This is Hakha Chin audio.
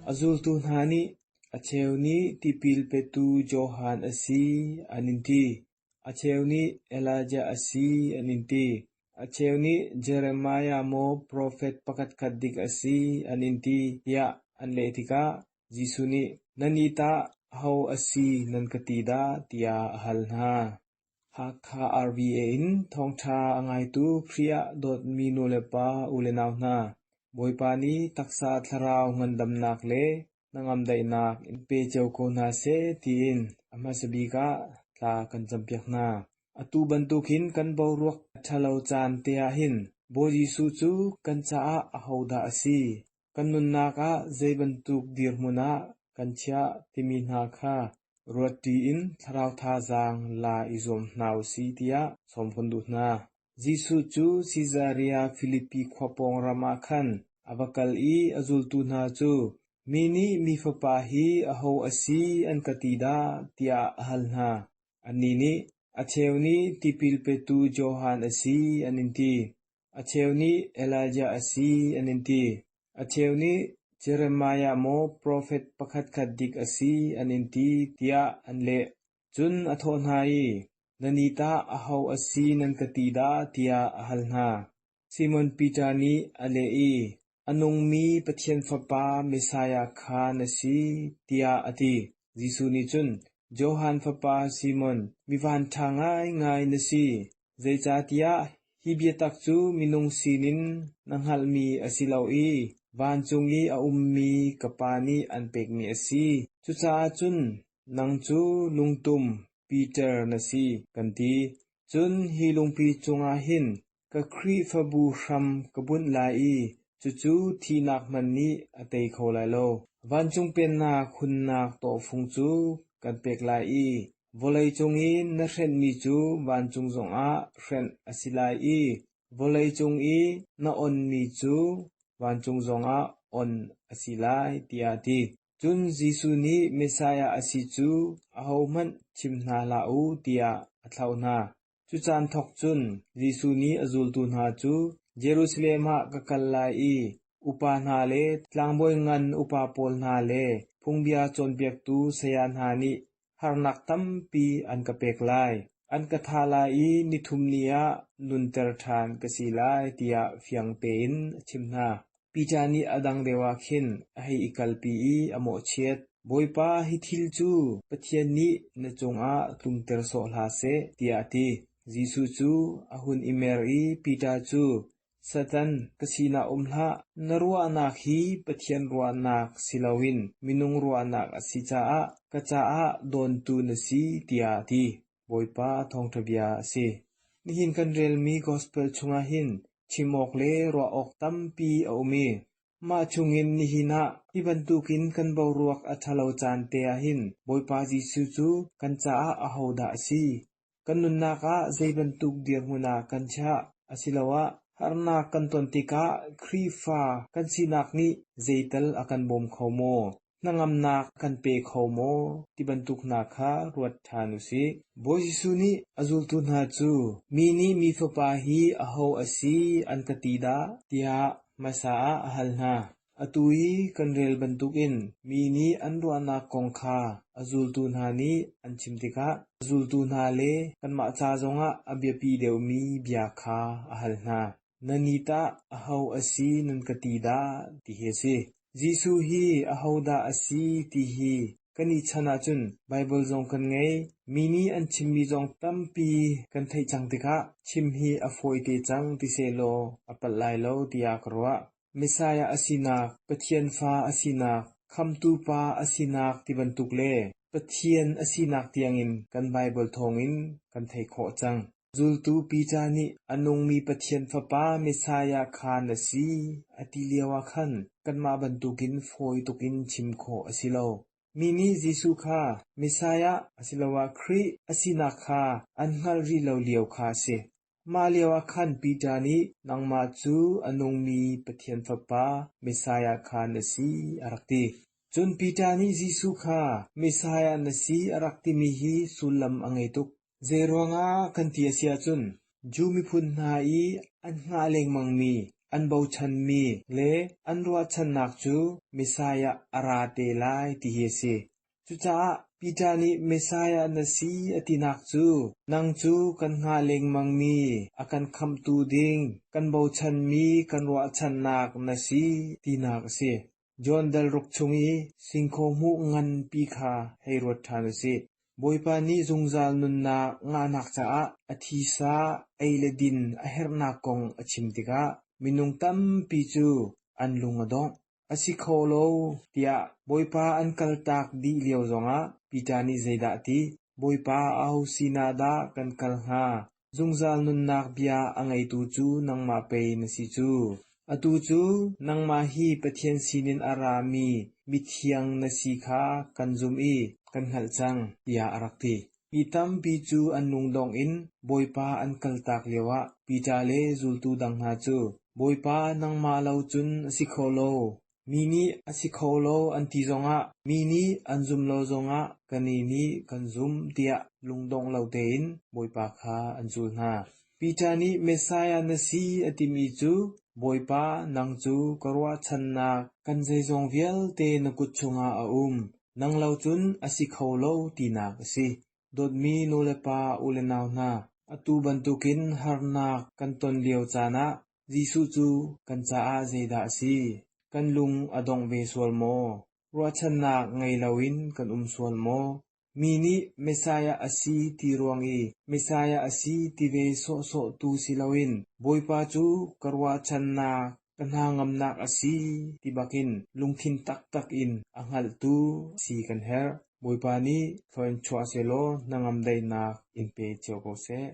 A zultu hna nih, A cheu nih tipil petu Johan a si, an in ti. A cheu nih Elijah a si, an in ti. A cheu nih Jeremiah maw profet pakhatkhat dik a si, an in ti, tiah an leh tikah Jesuh nih, Nannih tah aho a si nan ka ti dah? tiah a hal hna. Hakha RVA in thawngṭha a ngaitu Khrih ah dawtmi nulepa ulenau hna, Bawipa nih taksa thlarau ngandamnak le hnangam daihnak in pe cio ko hna seh tiin a hmasa bik ah thla kan campiak hna. Atu bantukin kan boruak a ṭhalo caan te ah hin Bawi Jesuh cu kan caah ahodah a si? Kan nunnak ah zei bantuk dirhmun ah kan chiah timi hna kha ruatṭi in thlarau thazaang la i zuam hna u sih tiah sawm kan duh hna. Jesuh cu Sisaria Filipi khua pawng ram ah khan a va kal i a zultu hna cu, Mi nih Mi Fapa hi aho a si an ka ti dah? tiah a hal hna. Annih nih, A cheu nih tipil petu Johan a si, an in ti. A cheu nih Elijah a si, an in ti. A cheu nih Jeremiah maw profet pakhatkhat dik a si, an in ti, tiah an leh. Cun a thawh hna i, Nan i tah aho a si nan ka ti dah? tiah a hal hna. Simon Peter nih a leh i, A nungmi Pathian Fapa Messiah kha na si, tiah a ti. Jesuh nih cun, Johan fapa Simon, mi vanṭha ngaingai na si. Zeicahtiah hi biatak cu minung sinin na hngalhmi a si lo i vancung i a ummi ka Pa nih an pekmi a si. Cucaah cun nang cu lungtum, Peter na si, kan ti. Cun hi lungpi cungah hin ka Khrihfabu hram ka bunh lai i cucu thihnak hmanh nih a tei kho lai lo. Vancung Pennak hunnak tawhfung cu kan pek lai i vawleicung i na hrenhmi cu vancung zongah hrenh a si lai i vawleicung i na onmi cu vancung zongah on a si lai, tiah a ti. Cun Jesuh nih Messiah a si cu ahohmanh chim hna hlah u tiah a thlauh hna. Cu caan thawk cun Jesuh nih a zultu hna cu Jerusalem ah ka kal lai i upa hna le tlangbawi ngan upa pawl hna le phungbia cawnpiaktu saya hna nih harnak tampi an ka pek lai. An ka thah lai i nithum ni ah nunter ṭhan ka si lai tiah fiang tein a chimh hna. Peter nih a dang deuh ah khin a hei i kalpi i a mawhchiat. Bawipa, hi thil cu Pathian nih na cungah tlungter sawh hlah seh, tiah a ti. Jesuh cu a hun i mer i Peter cu, Satan, ka sinah um hlah! Na ruahnak hi Pathian ruahnak si loin minung ruahnak a si caah ka caah dawntu na si, tiah a ti. Bawipa thawngṭha bia a si. Nihin kan relmi Gospel chungah hin chim awk le ruah awk tampi a um i mah chungin nihin ah hi bantukin kan boruak a ṭhalo caan te ah hin Bawipa Jesuh cu kan caah ahodah a si? Kan nunnak ah zei bantuk dirhmun ah kan chiah asiloah harnak kan ton tikah Khrihfa kan sinak nih zeital a kan bawm kho maw? Hnangamnak kan pe kho maw? ti bantuk hna kha ruat ṭhan u sih. Bawi Jesuh nih a zultu hna cu, Mi nih Mi Fapa hi aho a si an ka ti dah? tiah hmasa ah a hal hna. Atu i kan rel bantukin mi nih an ruahnak kong kha a zultu hna nih an chim tikah a zultu hna le kanmah ca zongah a biapi deuhmi bia kha a hal hna. Nan i tah aho a si nan ka ti dah? ti hi a si. Jesuh hi ahodah a si ti hi kan i chan ahcun Baibal zong kan ngei, mi nih an chimmi zong tampi kan theih cang tikah chim hi a fawite cang ti sehlaw a palh lai lo tiah ka ruah. Messiah a sinak, Pathian fa a sinak, Khamtu Pa a sinak ti bantuk le Pathian a sinak tiangin kan Baibal thawngin kan theih khawh cang. Zultu Peter nih a nungmi Pathian Fapa Messiah kha na si a ti lioah khan kanmah bantukin fawi tukin chim khawh a si lo. Mi nih Jesuh kha Messiah asiloah Khrih a sinak kha an hngalh rih lo lio kha a si. Mah lioah khan Peter nih nangmah cu a nungmi Pathian Fapa Messiah kha na si a rak ti. Cun Peter nih Jesuh kha Messiah na si a rak timi hi sullam a ngei tuk. Zeiruangah kan ti a si ahcun Jew miphun hna i an hngah lengmangmi. an bochanmi le an ruahchannak cu Messiah a ra te lai ti hi a si. Cucaah Peter nih Messiah na si a tinak cu nang cu kan hngah lengmangmi a kan khamhtu ding kan bochanmi kan ruahchannak na si tinak a si. John dal ruk chung i singkhaw hmuh nganpi kha hei ruat ṭhan u sih. Bawipa nih zungzal nunnak ngahnak caah a thisa ei le din a herhnak kong a chim tikah minung tampi cu an lung a dongh. A si kho lo tiah Bawipa an kaltak dih lio zongah Peter nih zeidah a ti? Bawipa aho sinah dah kan kal hnga? Zungzal nunnak bia a ngeitu cu nangmah pei na si cu. Atu cu nangmah hi Pathian sinin a rami mithiang na si kha kan zumh i kan hngalh cang, tiah a rak ti. Mi tampi cu an lungdong in Bawipa an kaltak lioah Peter le zultu dang hna cu, Bawipa nangmah lo cun a si kho lo, Mi nih a si kho lo an ti zongah, mi nih an zum lo zongah kannih nih kan zumh tiah lungdongh lo tein Bawipa kha an zul hna. Peter nih Messiah na si a timi cu Bawipa nang cu ka ruahchannak kan zeizong vialte na kut chungah a um, nang lo cun a si kho lo tinak a si. Dawtmi nulepa u le nau hna, atu bantukin harnak kan ton lio caan ah Jesuh cu kan caah zeidah a si? Kan lung a dongh ve sual maw? Ruahchannak ngei loin kan um sual maw? Mi nih Messiah a si ti ruang i Messiah a si ti ve sawhsawh tu si loin Bawipa cu ka ruahchannak, ka hnangamnak a si ti bakin lungthin taktak in a hngalhtu si kan herh. Bawipa nih thlua in chuah sehlaw hnangam daihnak in pe cio ko seh.